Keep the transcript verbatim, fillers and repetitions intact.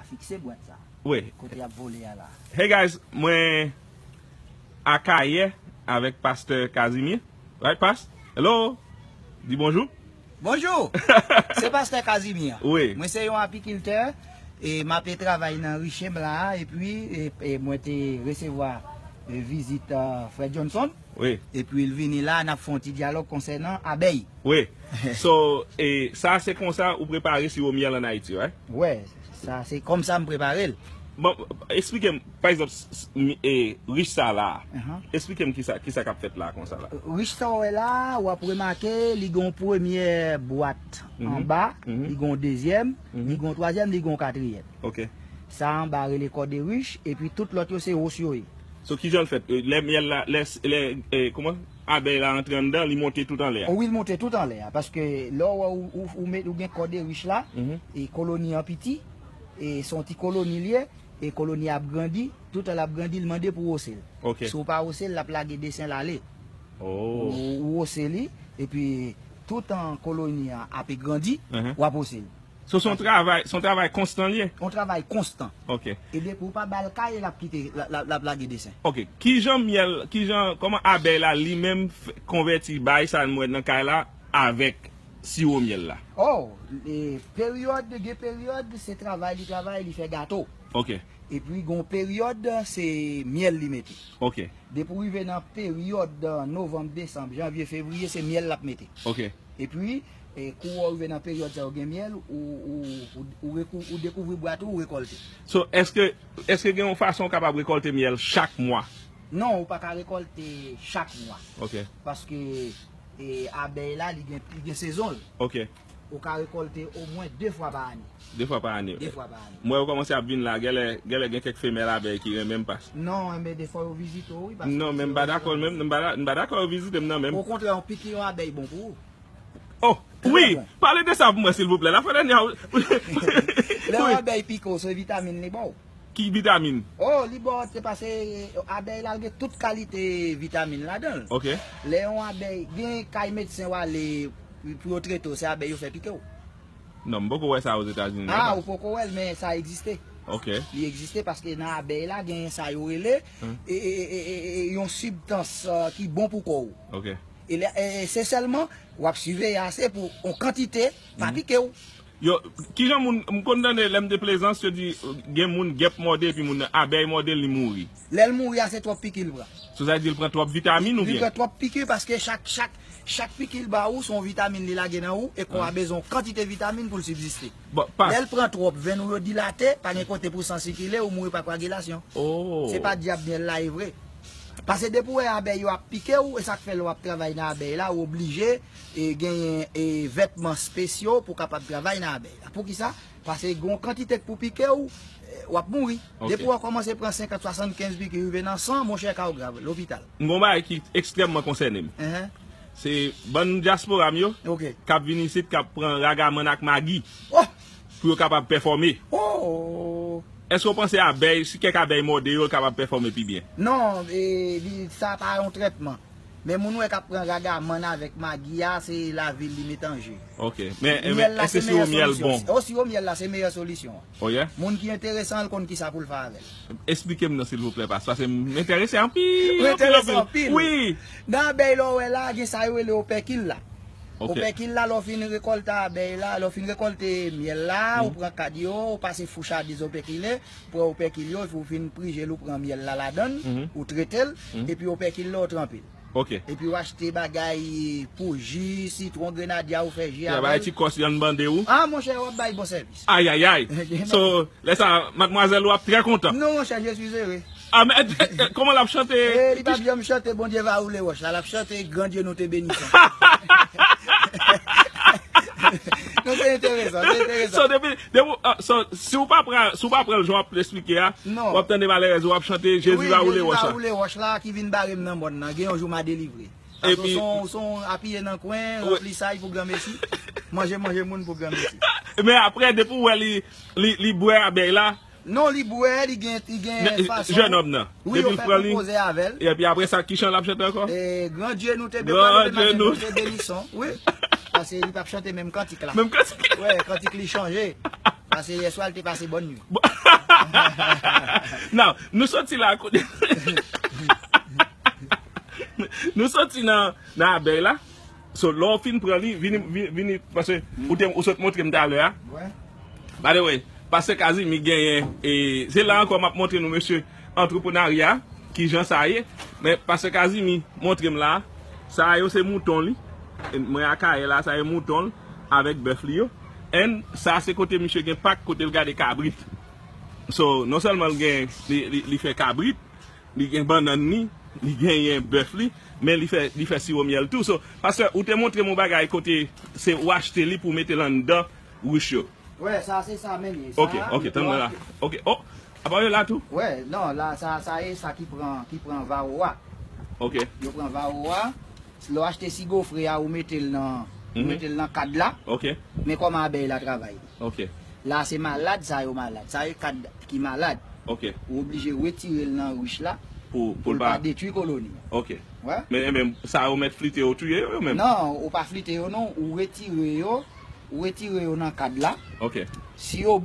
Fikse bwat sa. Wi. Kote y ap vole a la. Hey guys, mwen Akayè avèk pastè Casimir. Right, pas? Hello? Di bonjou. Bonjou. Se pastè Casimir. Wi. Mwen se yon apikiltè e m ape travay nan Richemond la a, epi e, e mwen te resevwa e, vizit uh, Frè Johnson. Wi. Epi l vini la, n ap fè yon ti dyalòg konsènan abèy. Wi. So, e, sa se konsa ou prepare siwo myèl an Ayiti, right? Wè, sa se kòm sa m prepare l. Bon, eksplike m, pa egzanp, s- s- mi- e, rich sa la. Ahan. Eksplike m kisa, kisa k ap fèt la konsa la. Rich sa w wè la, w ap remake li gen yon premye bwat Mhm. anba, Mhm. li gen yon dezyèm, Mhm. li gen yon twazyèm, li gen yon katriyèm. Ok. Sa anba rele kò de rich, epi tout lòt yo se wos yo ye. So, kijan l fèt? E, lè myèl la, lè, lè e, kòman? Abèy la antre anndan, li monte tout anlè a. Wi, l monte tout anlè a. Paske lè w, ou, ou, ou, met, ou gen kò de rich la, Mhm. e koloni an piti, e se yon ti koloni l ye, e koloni a ap grandi, toutan l ap grandi, l mande pou w wose l. Ok. Si w pa wose l, l ap lage desen l ale. Oh. Ou, ou wose li, epi toutan koloni an ape grandi, Mhm. w ap wose l. So, se yon travay, se yon travay konstan li ye? Yon travay konstan. Ok. E depi w pa ba l kay, l ap kite, l ap, l ap, l ap lage desen. Ok. Kijan myèl, kijan, kòman abèy la li menm f- konvèti bay sa n wè nan kay la avèk siwo myèl la? Oh, e, peryòd, gen peryòd, se travay li travay, li fè gato. Ok. Epi gen yon peryòd, se myèl li mete. Ok. Depi w rive nan peryòd, uh, novanm, desanm, janvye, fevriye, se myèl l ap mete. Ok. Epi, e, kou w rive nan peryòd sa yo gen myèl, ou, ou, ou, ou, rekou- ou dekouvri bwat ou, ou rekòlte. So, èske, èske gen yon fason w kapab rekòlte myèl chak mwa? Non, ou pa ka rekòlte chak mwa. Ok. Paske, e, abèy la, li gen, li gen sezon l. Ok. Ou ka rekòlte omwen de fwa pa ane. De fwa pa ane. De fwa pa ane. Mwen yo kòmanse ap vin la, genlè, genlè gen kèk femèl abèy ki renmen m pas. Non, men defwa yo vizite w, wi, paske Non, men m pa dakò menm, m pa da- m pa dakò yo vizite m nan menm. Okontrè, yon piki yon abèy bon pou ou. Oh, wi, pale de sa pou mwen, silvouplè. Lafwa dènyè a, Lè yon abèy pike w, se vitamin li ba w. Ki vitamin? Oh, li ba w, se paske, e, abèy la, l gen tout kalite vitamin ladan l. Ok. Lè yon abèy, gen kay medsen w ale pou yo trete w, se abèy yo fè pike w. Non, m poko wè sa Ozetazini, non, Ah, pas. ou poko wè l, men sa egziste. Ok. Li egziste paske nan abèy la, gen sa yo rele Hmm. e, e, e, e, e, e, yon sibstans uh, ki bon pou kò w. Ok. E, lè- e, e se sèlman w ap siveye ase pou yon kantite pa Hmm. pike w. Yo, kijan moun, m konn tande lè m te Plezans, yo di gen moun gèp mòde epi moun nan abèy mòde l, li mouri. Lè l mouri a, se twòp piki l pran. So, sa di l pran twòp vitamin Li oubyen? pran twòp piki paske chak, chak, chak piki l ba ou, se yon vitamin li lage nan ou, e kò a Ah. bezwen yon kantite vitamin pou l sibziste. Bon, pas. Lè l pran twòp, venn ou yo dilate, pa gen kote pou san sikile, ou mouri pa kwagilasyon. Oh. Se pa dyab myèl la, e vre. Paske depi w wè abèy yo ap pike w, e sa k fè lè w ap travay nan abèy la, ou oblije e genyen e vètman spesyo pou w kapab travay nan abèy la. Poukisa? Paske gen yon kantite k pou pike w, e, w ap mouri. Ok. Depi w kòmanse pran senkant, swasannkenz piki, rive nan san, monchè, ka w grav, lopital. M gon bagay ki ekstrèmman konsène m. Enhen. Se bann dyaspora m yo Ok. k ap vin isit, k ap pran ragamann ak magi Oh! pou yo kapab pèfòme. Oh! Èske w panse abèy, si kèk abèy mòde yo, yo kapab pèfòme pi byen? Non, e, li, sa pa yon trètman. Men moun wè k ap pran ragamann avèk magi a, se lavi l li met an je. Ok. Men, men Myèl la èske se siwo meyè myèl solisyon. bon? O, siwo myèl la se meyè solisyon an. Oh, yeah? Moun ki enterese an, l konn kisa pou l fè avè l. Esplike m non, silvouplè, pas, paske m enterese anpil, Ou anpil, enterese anpil, anpil. anpil. Wi. Nan abèy la w wè la, gen sa yo rele opèkil la. Ok. Opèkil la, lè w fin rekòlte abèy la, lè w fin rekòlte myèl la, Mhm. ou pran kad yo, ou pase fouch a dezopèkile, pran opèkil yo, epi w fin prije l, ou pran myèl la ladan l, Mhm. ou trete l, Mhm. epi opèkil la, ou tranpe l. Ok. Epi w achte bagay pou ji, sitwon, grenadya, ou fè ji Ou avè bay l. ti kòs li ann bande ou. Ah, monchè, w ap bay bon sèvis. Ayayay. So, lè sa, madmwazèl ou ap trè kontan. Non, monchè, je suis heureux. Ah, men, eh, eh, eh, kòman l ap chante? Eh, li p ap janm chante Bondye va woule wòch la, l ap chante Grand Dieu nous te bénissons. Non, se enteresan, se enteresan. So, depi, depi, ah, so, si w pa pran, si w pa pran l jan w ap esplike a, Non. w ap tande malerèz ou ap chante Jezi Wi, va woule Jezi wòch va la. woule wòch la ki vin bare m nan mòn nan. Gen yon jou m a delivre. Paske Epi w son, w son apiye nan kwen, Wi. ranplisaj pou granmesi. Manje, manje moun pou granmesi. Men apre, depi w wè li, li, li bwè abèy la, Non, li bwè, li gen, li gen Men, fason. jènòm nan, Wi, depi yo l fè pran li, konpoze avè l. epi apre sa, ki chan l ap chante ankò? E, Gran Dye nou te Gran Dye nou. nou te benison, wi. Paske li p ap chante menm kantik la. Menm kantik. Wè, kantik li chanje. Pase yèswa, l te pase bòn nwi. Bon. Now, nou soti la kote. Nou soti nan, nan abèy la. So, lè w fin pran li, vini, vini, vini, paske ou te, ou sot montre m talè a. By the way, Pastè Kazimi genyen, e, se la ankò m ap montre nou, mesye, antreprenarya, kijan sa ye. Men Pastè Kazimi montre m la, sa yo se mouton li. E mwen Akayè la, sa yo mouton l avèk bèf li yo. And sa se kote misye gen pak, kote l gade kabrit. So, non sèlman l gen, li, li, li fè kabrit, li gen bannann li, li genyen bèf li, men li fè, li fè siwo myèl tou. So, pastè, ou te montre m yon bagay kote se ou achte li pou mete l anndan ruch yo. Wè, sa se sa menm ye. Ok, ok, tann mwen la. Ok, oh, apa yo la tou? Wè, non, la, sa, sa e sa ki pran, ki pran vawo a. Ok. Yo pran vawo a, lè w achte si gofre a, ou mete l nan, ou mete l nan kad la. Ok. Men kòman abèy la travay. Ok. La se malad, sa yo malad. Sa e kad ki malad. Ok. Ou oblije retire l nan ruch la pou, pou l pa detwi koloni. Ok. Wè. Men, men sa yo mèt flite yo touye yo, yo menm? Non, ou pa flite yo non, ou retire yo, ou retire yo nan kad la. Ok. Si yo